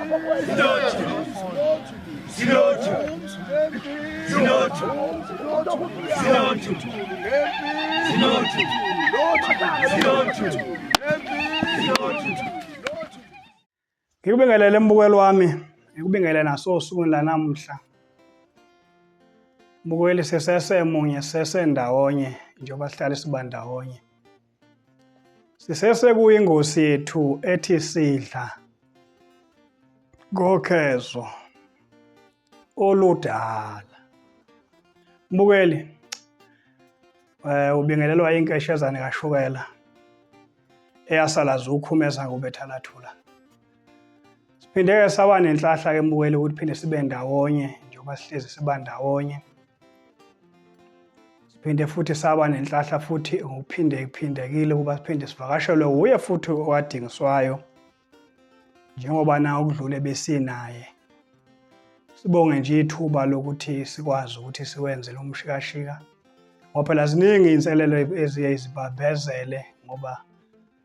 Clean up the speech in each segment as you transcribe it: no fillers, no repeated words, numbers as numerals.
Silothu. Silothu. Silothu. Silothu. Silothu. Silothu. Ngikubingelele mbukeli wami, ngikubingelele nasosukwini lanamuhla. Mbukeli sisesemunye sesendawonye njengoba sihlale siba ndawonye. Sisese kuyingosi yethu ethi sidla ngokhezo oludala. Mbukeli ubingelelwa inkeshezane kashukela eyasala zukhumeza ngobethalathula. Siphinde-ke saba nenhlahla-ke mbukeli ukuthi phinde sibe ndawonye njengoba sihlezi siba ndawonye. Siphinde futhi saba nenhlahla futhi ngokuphinde kuphindekile ukuba siphinde sivakashelwe wuye futhi owadingiswayo njengoba na okudlule besinaye. Sibonge nje ithuba lokuthi sikwazi ukuthi siwenze lo mshikashika ngoba phela ziningi iy'nselelo eziye zibambezele ngoba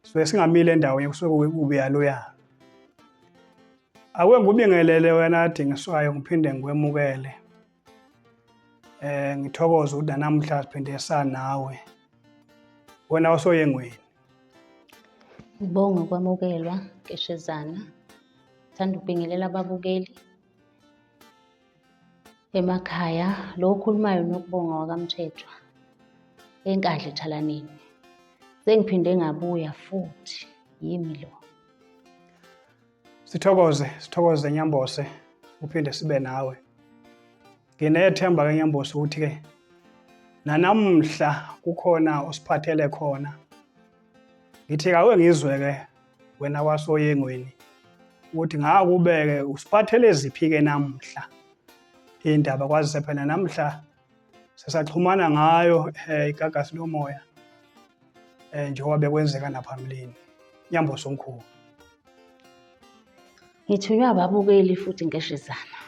suke singamile endaweni kusuke kubuyaluyalo. Ake ngikubingelele wena Dingiswayo ngiphinde ngikwemukele. Ngithokoze ukuthi namuhla siphinde sanawe. Wena osoyengweni. Ngibonge ukwamukelwa Nkeshezana. Ngithanda ukubingelela ababukeli emakhaya. Lo okhulumayo noKubonga wakaMthethwa eNkandla eThalaneni. Sengiphinde ngabuya futhi yimi lo. Sithokoze, sithokoze Nyambose, uphinde sibe nawe. Nginethemba ke Nyambose ukuthi ke nanamuhla kukhona osiphathele khona. Ngithi ake ngizwe ke wena wasoyengweni ukuthi ngakubeke usiphathele ziphi ke namuhla indaba kwazise phela namuhla sesaxhumana ngayo igagasi lomoya njengoba bekwenzeka naphambilini. Nyambose omkhulu. Ngithunywa ababukeli futhi Nkeshezana.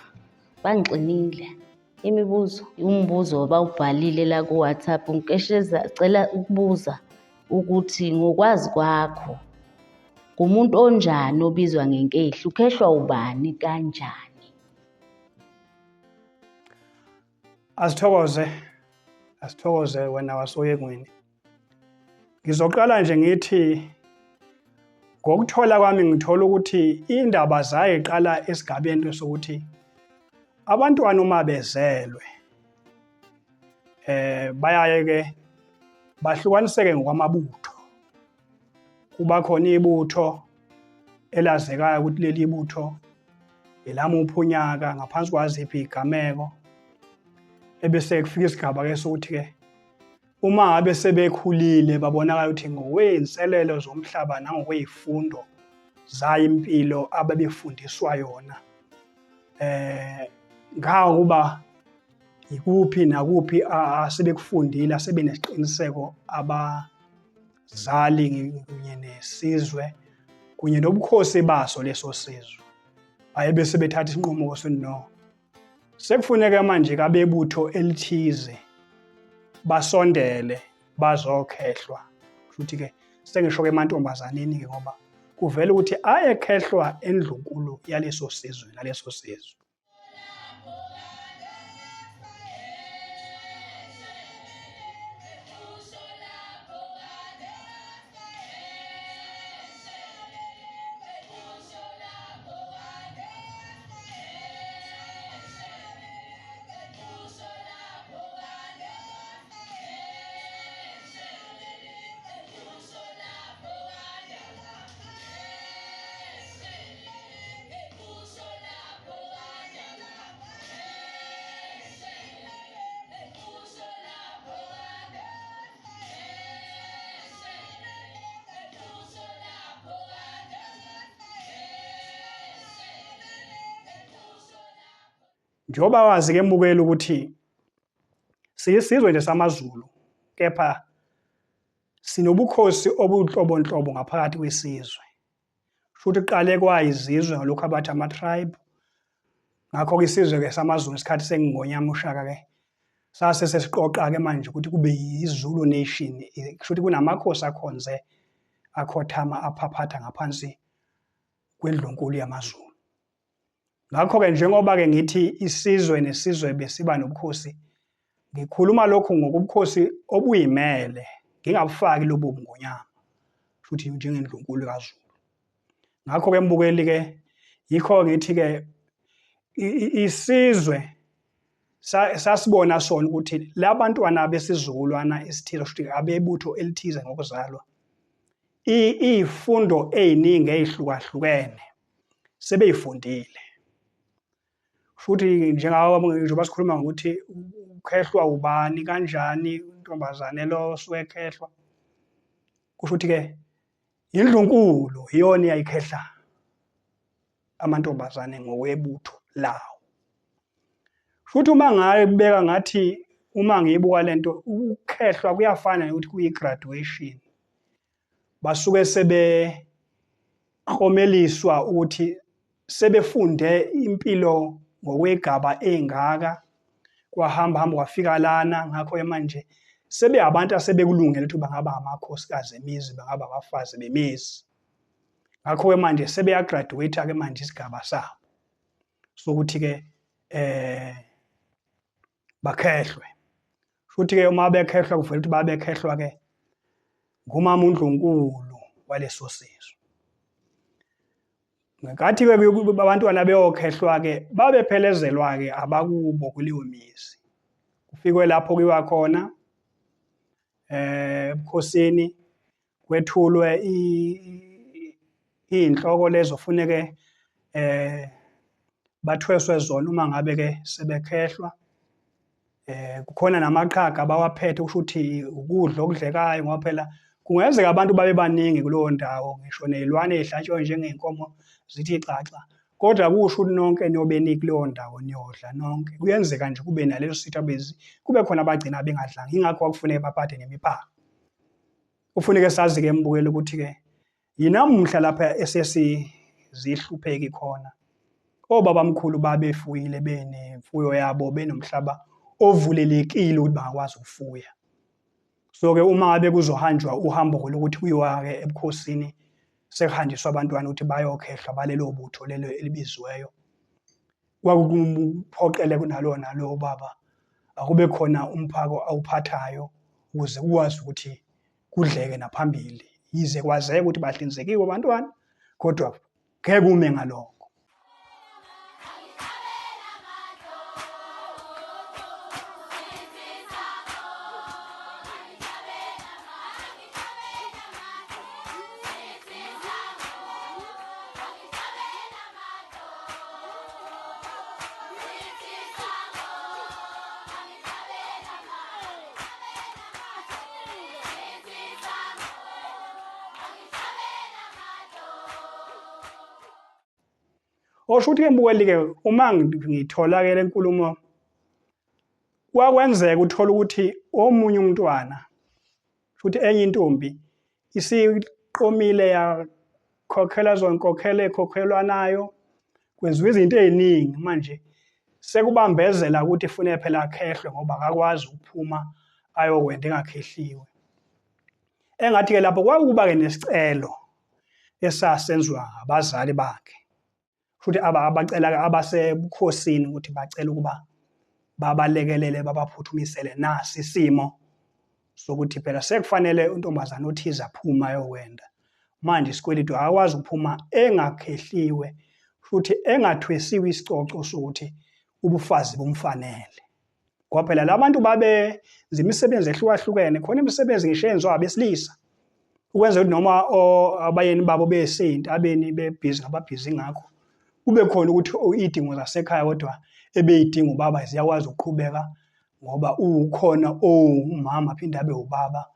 Bangixinile. Imibuzo, umbuzo bawubhalile la ku-WhatsApp. Nkesheza, cela ukubuza ukuthi ngokwazi kwakho ngumuntu onjani obizwa ngenkehli, ukhehlwa ubani kanjani? Asithokoze, asithokoze wena wasoyengweni. Ngizoqala nje ngithi ngokuthola kwami ngithola ukuthi indaba zayiqala esigabeni sokuthi abantwana uma bezelwe bayaye ke bahlukaniseke ngokwamabutho. Kuba khona ibutho elazekayo ukuthi leli ibutho elamuphi unyaka ngaphansi kwaziphi izigameko, ebese kufika isigaba ke sokuthi ke uma ngabe sebekhulile babonakala ukuthi ngokwey'nselelo zomhlaba nangokwey'fundo zayo impilo ababefundiswa yona ngakuba ikuphi nakuphi asebekufundile asebenesiqiniseko abazali kunye nesizwe kunye nobukhosi baso leso sizwe, baye bese bethatha isinqumo sokuthi no, sekufuneka manje kabebutho elithize basondele bazokhehlwa. Kusho ke sengisho ke emantombazaneni ke ngoba kuvela ukuthi ayekhehlwa endlunkulu yaleso sizwe naleso sizwe. Njengoba wazi ke mbukeli ukuthi siyisizwe nje samaZulu, kepha sinobukhosi obunhlobonhlobo ngaphakathi kwesizwe. Kusho ukuthi kuqale kwayizizwe ngalokhu abathi ama-tribe. Ngakho-ke isizwe ke samaZulu isikhathi sengingonyama uShaka ke sase sesiqoqa ke manje ukuthi kube yiZulu nation. Kusho ukuthi kunamakhosi akhonze akhothama aphaphatha ngaphansi kwendlunkulu yamaZulu. Ngakho-ke njengoba-ke ngithi isizwe nesizwe besiba nobukhosi, ngikhuluma lokhu ngokubukhosi obuyimele, ngingabufaki lobu bungonyama, futhi njengendlunkulu kaZulu. Ngakho-ke mbukeli-ke, yikho ngithi-ke isizwe sasibona sona ukuthi labantwana besizukulwana esithize, kusho ukuthi abebutho elithize ngokuzalwa, iy'fundo ey'ningi ey'hlukahlukene sebey'fundile. Futhi njengoba sikhuluma ngokuthi ukhehlwa ubani kanjani intombazane lo osuke ekhehlwa, kusho ukuthi-ke indlunkulu iyona eyayikhehla amantombazane ngokwebutho lawo. Futhi uma ngayibeka ngathi uma ngiyibuka lento ukukhehlwa kuyafana nokuthi kuyi-graduation. Basuke sebeklomeliswa ukuthi sebefunde impilo ngokwegaba engaka, kwahamba hamba kwafika lana, ngakho-ke manje sebe abantu asebekulungele ukuthi bangaba amakhosikazi emizi, bangaba abafazi bemizi. Ngakho-ke manje sebeyagraduate-ke manje isigaba sabo sokuthi-ke bakhehlwe. Futhi-ke uma bekhehlwa kuvela ukuthi babekhehlwa-ke ngumama uNdlunkulu waleso sizwe. Ngenkathi-ke abantwana beyokhehlwa-ke babephelezelwa-ke abakubo kuleyo mizi. Kufikwe lapho kuyiwa khona ebukhosini, kwethulwe iy'nhloko lezo funeke bathweswe zona uma ngabe-ke sebekhehlwa. Kukhona namaqhaga abawaphethe, kusho ukuthi ukudla okudlekayo, ngoba phela kungenzeka abantu babe baningi kuleyo ndawo, ngisho ney'lwane ey'hlatshwayo njengey'nkomo zithi xaxa, kodwa akusho ukuthi nonke niyobe nikuleyo ndawo niyodla nonke. Kuyenzeka nje kube naleso sithabezi, kube khona abagcina bengadlanga, yingakho kwakufuneka baphathe nemiphako. Kufuneke sazi-ke mbukeli ukuthi-ke yinamuhla lapha esesizihlupheki khona. Obabamkhulu babefuyile, benemfuyo yabo, benomhlaba ovulelekile ukuthi bangakwazi ukufuya. So-ke uma ngabe kuzohanjwa uhambo lokuthi kuyiwa-ke ebukhosini, sekuhanjiswa abantwana ukuthi bayokhehlwa balelo butho lelo elibiziweyo, kwakuphoqele kunalowo nalowo baba akube khona umphako awuphathayo ukuze kukwazi ukuthi kudleke naphambili, yize kwazeka ukuthi bahlinzekiwe abantwana, kodwa ngeke ume ngalokho. Osho ukuthi-ke mbukeli-ke uma ngithola-ke le nkulumo, kwakwenzeka uthola ukuthi omunye umntwana futhi enye intombi isiqomile yakhokhela zonkokhelo ekhokhelwanayo, kwenziwa izinto ey'ningi manje sekubambezela ukuthi fune phela akhehlwe ngoba akakwazi ukuphuma ayokwenda engakhehliwe. Engathi-ke lapho kwakuba-ke nesicelo esasenziwa abazali bakhe, futhi abacela abasebukhosini ukuthi bacela ukuba babalekelele babaphuthumisele nasi isimo sokuthi phela sekufanele untombazane othize aphume ayokwenda. Manje isikweletu akakwazi ukuphuma engakhehliwe futhi engathwesiwe isicoco sokuthi ubufazi bumfanele. Ngoba phela la bantu babenza imisebenzi ehlukahlukene, khona imisebenzi ngisho eyenziwa abesilisa ukwenza ukuthi noma abayeni babo besezintabeni bebhizi ngababhizi ngakho, kube khona ukuthi iy'dingo zasekhaya kodwa ebey'dinga ubaba ziyakwazi ukuqhubeka ngoba ukhona owumama aphinde abe ubaba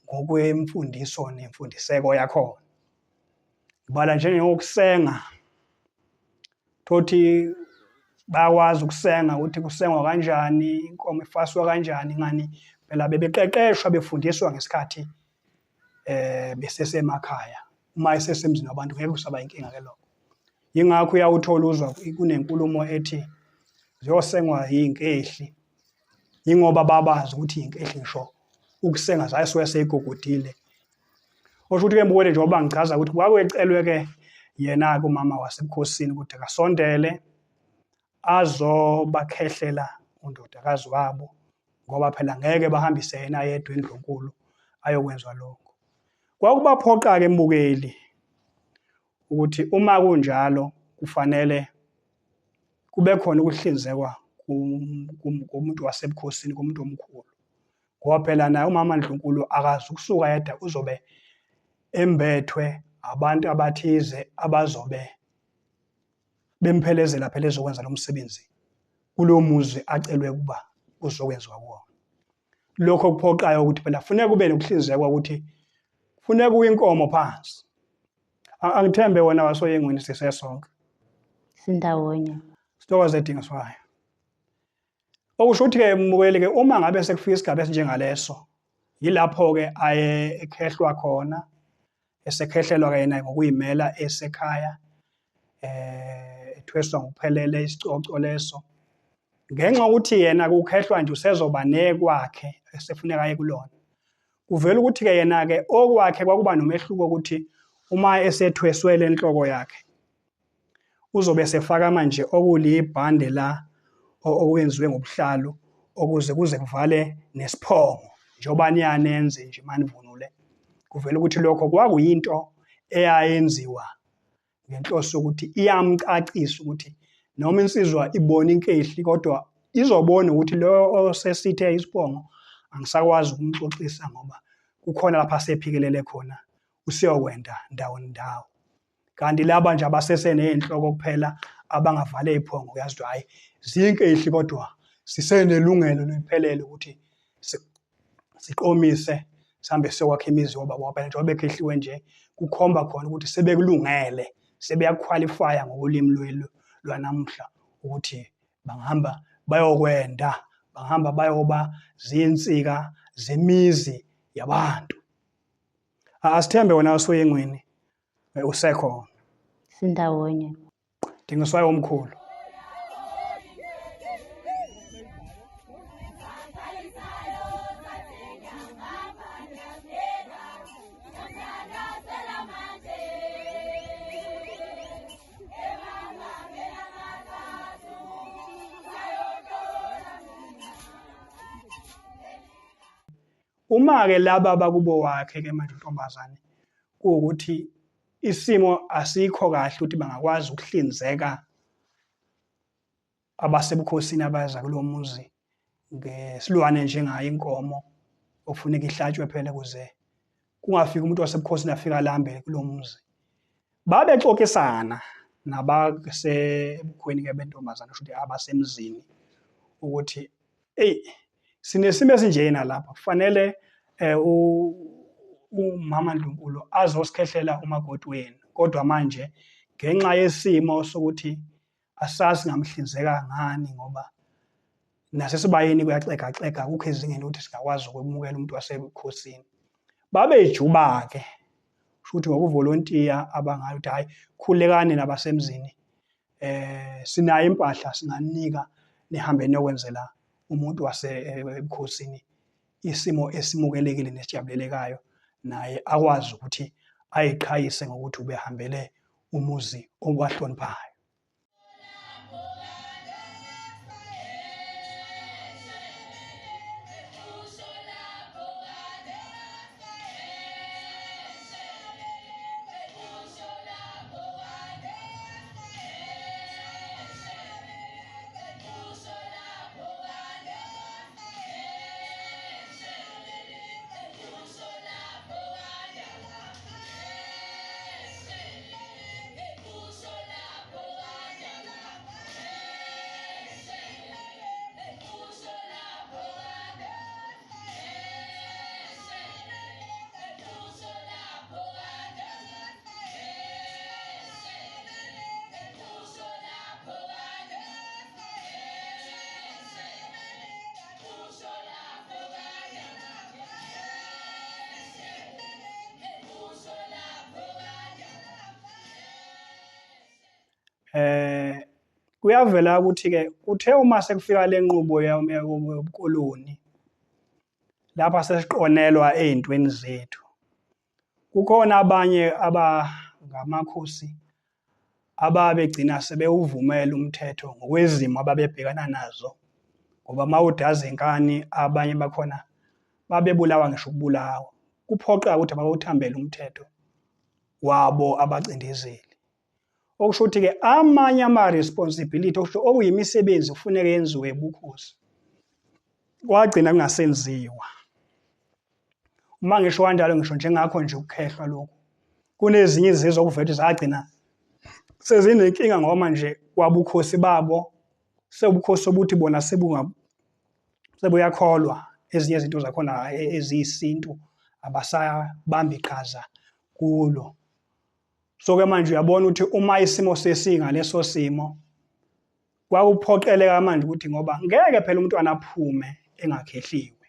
ngokwemfundiso nemfundiseko yakhona. Ngibala njengokusenga, thothi bayakwazi ukusenga ukuthi kusengwa kanjani, inkomo ifaswa kanjani, ngani phela bebeqeqeshwa befundiswa ngesikhathi besesemakhaya. Uma esesemzini wabantu ngeke kusaba inkinga ke lokho. Yingakho uyawuthola uzwa kunenkulumo ethi ziyosengwa yinkehli, yingoba babazi ukuthi yinkehli ngisho ukusenga zayisuke seyigogodile. Osho ukuthi-ke mbukeli njengoba ngichaza ukuthi kwakwecelwe-ke yena-ke umama wasebukhosini ukuthi akasondele azobakhehlela undodakazi wabo, ngoba phela ngeke bahambise yena yedwa endlunkulu ayokwenza lokho. Kwakubaphoqa-ke mbukeli ukuthi uma kunjalo kufanele kube khona ukuhlinzekwa kumuntu wasebukhosini, kumuntu omkhulu, ngoba phela naye umama Ndlunkulu akazi ukusuka yedwa, uzobe embethwe abantu abathize abazobe bemphelezela phela ezokwenza lo msebenzi kulo muzi acelwe ukuba kuzokwenziwa kuwona. Lokho kuphoqayo ukuthi phela kufuneka kube nokuhlinzekwa ukuthi kufuneka kuwe inkomo phansi. Angithembe wena wasoyengwini sisesonke. Sindawonye. Sithokoze Dingiswayo. Okusho ukuthi-ke mbukeli-ke uma ngabe sekufika isigaba esinjengaleso, yilapho-ke aye ekhehlwa khona, esekhehlelwa-ke yena ngokuyimela esekhaya, ethweswa ngokuphelele isicoco leso. Ngenxa yokuthi yena kukhehlwa nje usezoba nekwakhe esefuneka aye kulona. Kuvela ukuthi-ke yena-ke okwakhe kwakuba nomehluko ukuthi uma esethweswe le nhloko yakhe, uzobe esefaka manje okulibhande la okwenziwe ngobuhlalu ukuze kuze kuvale nesiphongo njengoba niyanenze nje manivunule. Kuvela ukuthi lokho kwakuyinto eyayenziwa ngenhloso yokuthi iyamcacisa ukuthi noma insizwa ibona inkehli kodwa izobona ukuthi lo osesithe isiphongo angisakwazi ukumxoxisa ngoba kukhona lapha asephikelele khona, useyokwenda ndawo ndawo. Kanti laba nje abaseseney'nhloko kuphela abangavale iphongo, uyazi ukuthi hhayi ziyinkehli kodwa sisenelungelo liphelele ukuthi siqomise sihambe siyokwakha imizi yobaba ngoba njengoba bekhehliwe nje kukhomba khona ukuthi sebekulungele, sebeyakhwalifaya ngokolimi lwanamuhla ukuthi bangahamba bayokwenda, bangahamba bayoba zinsika zemizi yabantu. Asithembe wena wasuyingwini usekhona. Sindawonye. Dingiswayo omkhulu. Uma-ke laba bakubo wakhe-ke manje untombazane kuwukuthi isimo asikho kahle ukuthi bangakwazi ukuhlinzeka abasebukhosini abaza kulo muzi ngesilwane njengayo inkomo okufuneka ihlatshwe phela ukuze kungafiki umuntu wasebukhosini afike alambe kulo muzi. Babexoxisana nabasebukhweni-ke bentombazane, kusho ukuthi abasemzini ukuthi eyi sinesimo esinjena lapha, kufanele umama Ndlunkulu azosikhehlela umakoti wenu, kodwa manje ngenxa yesimo sokuthi asazi singamhlinzeka ngani ngoba nasesibayeni kuyaxegaxega, akukho ezingeni ukuthi singakwazi ukwemukela umuntu wasebukhosini. Babejuba-ke, kusho ukuthi ngokuvolontiya abangayo ukuthi hhayi khulekani nabasemzini, sinayo impahla singanika nihambe niyokwenzela umuntu wasebukhosini isimo esimukelekile nesijabulelekayo, naye akwazi ukuthi ayiqhayise ngokuthi ubehambele umuzi owahloniphayo. Kuyavela ukuthi-ke kuthe uma sekufika le nqubo yobukoloni lapha sesiqonelwa ey'ntweni zethu, kukhona abanye abangamakhosi ababegcina sebewuvumela umthetho ngokwezimo ababebhekana nazo, ngoba uma udaza inkani abanye bakhona babebulawa ngisho ukubulawa. Kuphoqa ukuthi abawuthambele umthetho wabo abacindezeli. Okusho ukuthi-ke amanye ama-responsibility, okusho okuyimisebenzi kufuneka yenziwe ubukhosi, kwagcina kungasenziwa. Uma ngisho kanjalo ngisho njengakho nje ukukhehlwa lokhu, kunezinye izizwe okuvela ukuthi zagcina sezinenkinga ngoba manje kwabukhosi babo sewubukhosi obuthi bona sebuyakholwa ezinye izinto zakhona eziyisintu abasabambi iqhaza kulo. So-ke manje uyabona ukuthi uma isimo sesingaleso simo, kwakuphoqeleka manje ukuthi ngoba ngeke phela umntwana aphume engakhehliwe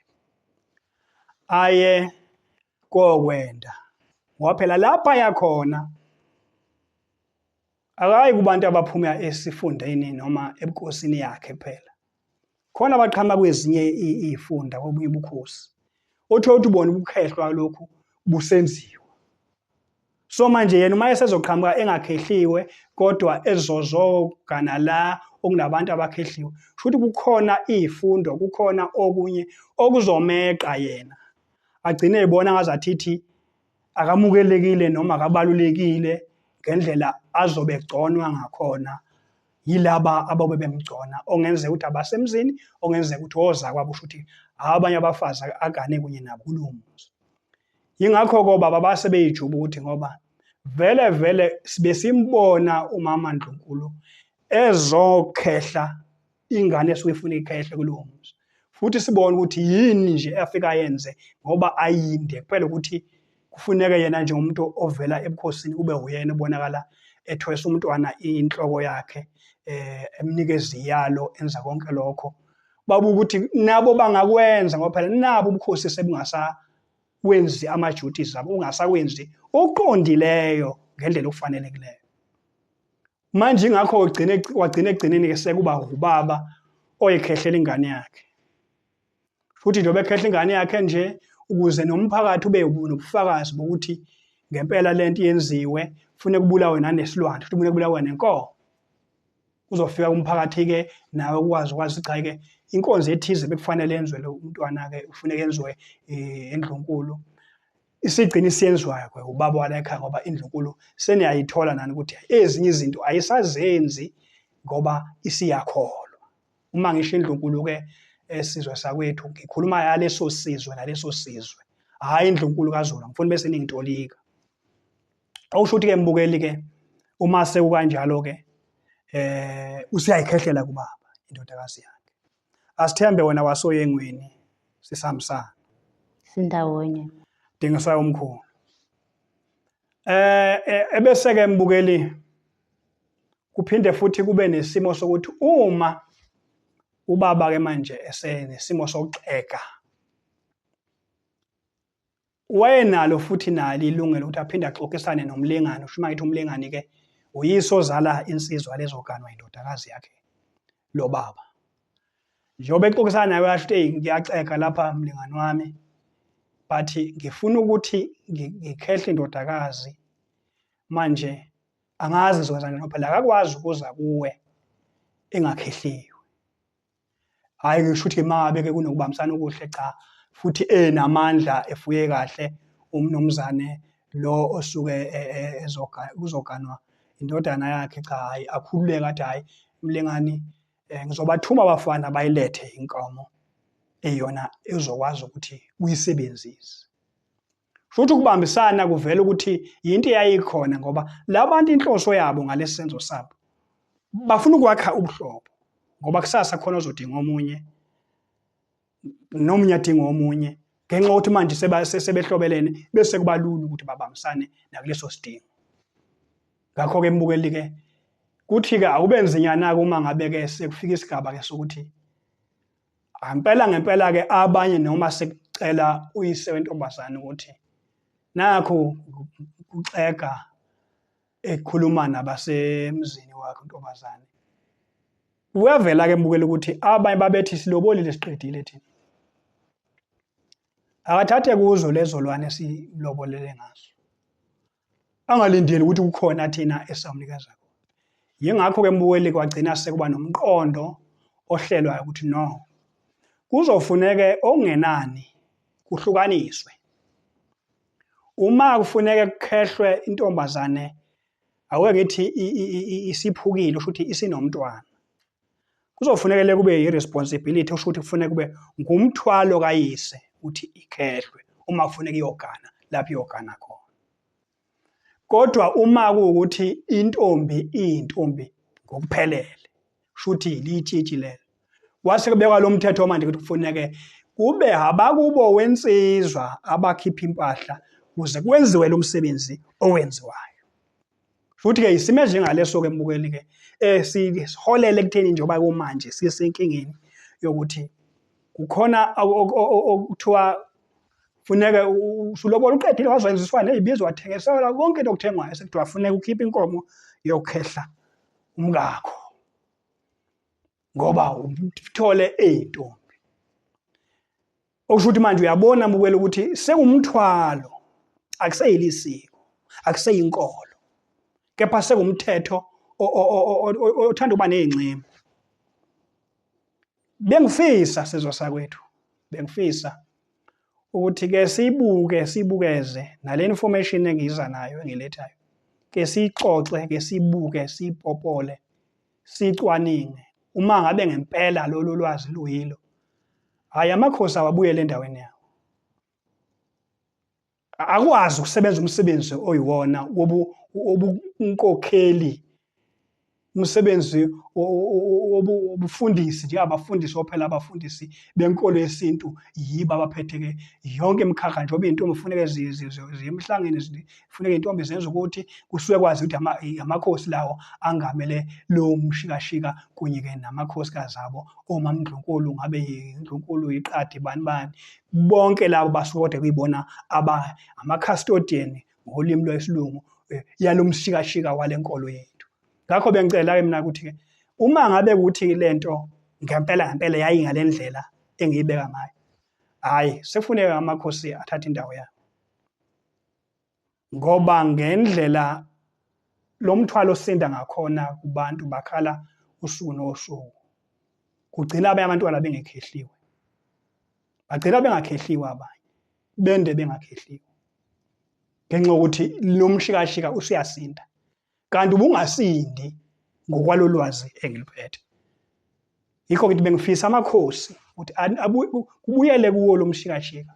aye kokwenda, ngoba phela lapha yakhona akayi kubantu abaphuma esifundeni noma ebukhosini yakhe kuphela, khona abaqhamuka kwezinye iy'funda kobunye ubukhosi, uthole ukuthi ubona ukukhehlwa lokhu busenziwa. So manje yena uma esezoqhamuka engakhehliwe kodwa ezozogana la okunabantu abakhehliwe, kusho ukuthi kukhona iy'fundo, kukhona okunye okuzomeqa yena agcine ebona ngazathi akamukelekile noma akabalulekile ngendlela azobe egconwa ngakhona yilaba ababe bemgcona, okungenzeka ukuthi abasemzini, okungenzeka ukuthi ozakwabo, kusho ukuthi abanye abafazi agane kunye nabo kulowo muzi. Yingakho-ke obaba base beyijuba ukuthi ngoba vele vele sibe simbona umama Ndlunkulu ezokhehla ingane esuke ifuna ikhehle kulowo muzi, futhi sibone ukuthi yini nje afika ayenze, ngoba ayinde kuphela ukuthi kufuneke yena njengomuntu ovela ebukhosini kube uyena obonakala ethwesa umntwana inhloko yakhe, emnikeza iyalo, enza konke lokho. Babuka ukuthi nabo bangakwenza ngoba phela nabo ubukhosi sebungasawenzi ama-duties abo, ungasakwenzi okuqondileyo ngendlela okufanelekileyo. Manje ingakho ugcine wagcina ekugcineni-ke sekuba ubaba oyikhehlela ingane yakhe. Futhi njengoba ekhehla ingane yakhe nje, ukuze nomphakathi ube nobufakazi bokuthi ngempela lento yenziwe, kufuneka kubulawe nanesilwane, futhi kufuneka kubulawe nenkomo. Kuzofika umphakathi-ke nawe ukwazi ukwazi cha-ke inkonzo ethize bekufanele yenziwe lo mntwana-ke kufuneka yenziwe endlunkulu. Isigcina isiyenziwayo-ke ubaba wala ekhaya, ngoba indlunkulu seniyayithola nani ukuthi ezinye izinto ayisazenzi ngoba isiyakholwa. Uma ngisho indlunkulu-ke esizwe sakwethu, ngikhuluma yaleso sizwe naleso sizwe, hhayi indlunkulu kaZulu, angifuni bese ningitolika. Okusho ukuthi-ke mbukeli-ke, uma sekukanjalo-ke usuyayikhehlela kubaba indodakazi yakhe. Asithembe wena wasoyengweni sisihambisana. Sindawonye. Dingiswayo omkhulu. Ebese-ke mbukeli kuphinde futhi kube nesimo sokuthi uma ubaba-ke manje esenesimo sokuxega, wayenalo futhi nalo ilungelo ukuthi aphinde axoxisane nomlingani. Usho uma ngithi umlingani-ke uyise ozala insizwa lezoganwa indodakazi yakhe lo baba. Njengoba exoxisana naye uyasho ukuthi eyi ngiyaxega lapha mlingani wami, but ngifuna ukuthi ngikhehle indodakazi manje, angazi ngizokwenza njani, phela akakwazi ukuza kuwe engakhehliwe. Hhayi ngisho ukuthi uma-ke kunokubambisana okuhle, cha, futhi enamandla efuye kahle umnumzane lo osuke kuzoganwa indodana yakhe, cha hhayi akhululeke athi hhayi mlingani, ngizobathuma abafana bayilethe inkomo eyona ezokwazi ukuthi uyisebenzise. Futhi ukubambisana kuvela ukuthi yinto eyayikhona, ngoba labantu inhloso yabo ngalesi senzo sabo bafuna ukwakha ubuhlobo, ngoba kusasa khona ozodinga omunye nomunye adinga omunye, ngenxa yokuthi manje sebehlobelene bese kuba lula ukuthi babambisane nakuleso sidingo. Ngakho-ke mbukeli-ke kuthi-ke akube nzinyana-ke uma ngabe-ke sekufika isigaba-ke sokuthi Ngempela ngempela-ke abanye noma sekucela uyise wentombazane ukuthi nakhu kuxega ekhuluma nabasemzini wakhe untombazane. Kuyavela-ke mbukeli ukuthi abanye babethi silobolile siqedile thina. Akathathe kuzo lezo lwane esilobolele ngazo. Angalindeli ukuthi kukhona thina esamnikeza khona. Yingakho-ke mbukeli kwagcina sekuba nomqondo ohlelwayo ukuthi no, kuzofuneke okungenani kuhlukaniswe. Uma kufuneke kukhehlwe intombazane, ake ngithi isiphukile, usho ukuthi isinomntwana. Kuzofuneka le kube i-responsibility, usho ukuthi kufuneka kube ngumthwalo kayise ukuthi ikhehlwe uma kufuneka iyogana lapho iyogana khona. Kodwa uma kuwukuthi intombi iyintombi ngokuphelele, shuthi litshitshi lelo. Kwase kubekwa lo mthetho manje ukuthi kufuneke kube abakubo wensizwa abakhipha impahla kuze kwenziwe lo msebenzi owenziwayo. Futhi-ke isimo esinjengaleso-ke mbukeli-ke esiholele ekutheni njengoba kumanje sisenkingeni yokuthi kukhona okuthiwa funeke usulobola uqedile wazwenziswa nezibizo wathengiselwa konke into okuthengwayo sekuthiwa funeka ukhiphe inkomo yokukhehla umkakho ngoba uthole eyintombi. Okusho ukuthi manje uyabona mbukeli ukuthi sekuwumthwalo, akuseyilisiko, akuseyinkolo, kepha sekuwumthetho othanda ukuba ney'ngxemu. Bengifisa sizwe sakwethu, bengifisa ukuthi-ke siyibuke siyibukeze nale information engiza nayo engilethayo, ke siyixoxe, ke siyibuke, siyipopole, sicwaninge uma ngabe ngempela lolu lwazi luyilo. Hhayi, amakhosi awabuyele endaweni yawo. Akwazi ukusebenza umsebenzi oyiwona wobunkokheli, umsebenzi wobufundisi, njengabafundisi ophela abafundisi benkolo yesintu yibo abaphethe-ke yonke imikhakha njengoba iy'ntombi kufuneke ziye emhlangeni, kufuneka iy'ntombi zenze ukuthi kusuke kwazi ukuthi amakhosi lawo angamele lowo mshikashika kunye-ke namakhosikazi abo omamndlunkulu, ngabe yindlunkulu, yiqadi, bani bani, bonke labo basuke kodwa kuyibona ama-custodian ngolimi lwesilungu yalo mshikashika wale nkolo yethu. Ngakho bengicela-ke mina ukuthi-ke uma ngabe kuthi le nto ngempela ngempela yayingale ndlela engiyibeka ngayo, hhayi sekufuneka amakhosi athathe indawo yawo. Ngoba ngendlela lo mthwalo osinda ngakhona kubantu bakhala usuku nosuku, kugcina abanye abantwana bengekhehliwe. Bagcina bengakhehliwe abanye, bende bengakhehliwe. Ngenxa yokuthi lo mshikashika usuyasinda. Kanti ubungasindi ngokwalolwazi engiluphethe. Yikho ngithi bengifisa amakhosi ukuthi kubuyele kuwo lo mshikashika.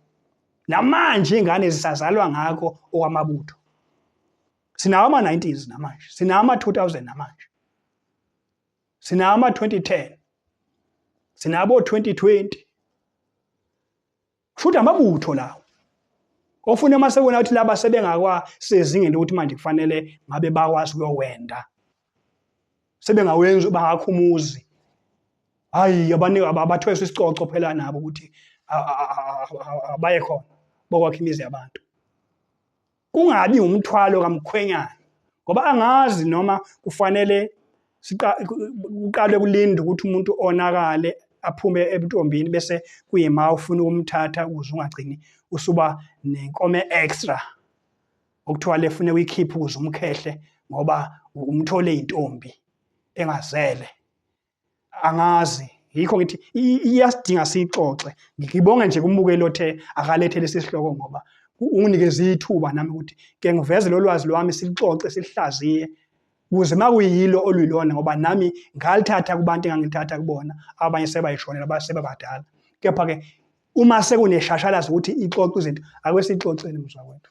Namanje ingane zisazalwa ngakho okwamabutho. Sinawo ama-90s namanje, sinawo ama-2000 namanje. Sinawo ama-2010. Sinabo 2020. Kusho amabutho lawo. Ofuna uma sebona ukuthi laba sebengakwasezingeni lokuthi manje kufanele ngabe bakwazi ukuyowenda. Sebengawenzi bangakha umuzi. Hayi abanike abathweswe isicoco phela nabo ukuthi abaye khona bokwakha imizi yabantu. Kungabi umthwalo kamkhwenyana ngoba angazi noma kufanele kuqalwe kulindwe ukuthi umuntu onakale aphume ebuntombini bese kuyima ufuna ukumthatha ukuze ungagcini usuba nenkomo extra okuthiwa le fune uyikhiphe ukuze umkhehle ngoba umthole intombi engazele. Angazi, yikho ngithi iyasidinga siyixoxe. Ngibonge nje kumbukeli othe akalethe lesi sihloko ngoba unginikeze ithuba nami ukuthi ke ngiveze lo lwazi lwami silixoxe silihlaziye ukuze uma kuyilo oluyilona ngoba nami ngalithatha kubantu engangilithatha kubona abanye sebayishonela basebabadala. Kepha-ke uma sekuneshashalazi ukuthi ixoxe izinto ake siyixoxeni mzwakwethu.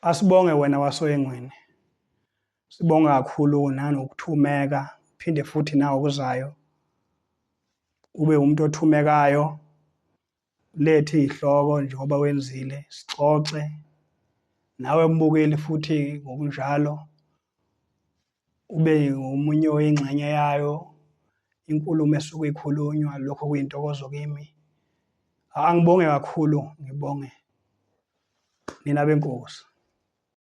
Asibonge wena wasoyengweni. Sibonga kakhulu nanokuthumeka Phinde futhi nawe okuzayo ube umuntu othumekayo, ulethe iy'hloko njengoba wenzile, sixoxe nawe mbukeli futhi ngokunjalo ube ngomunye oyingxenye yayo inkulumo esuke ikhulunywa, lokho kuyintokozo kimi. Angibonge kakhulu, ngibonge nina benkosi.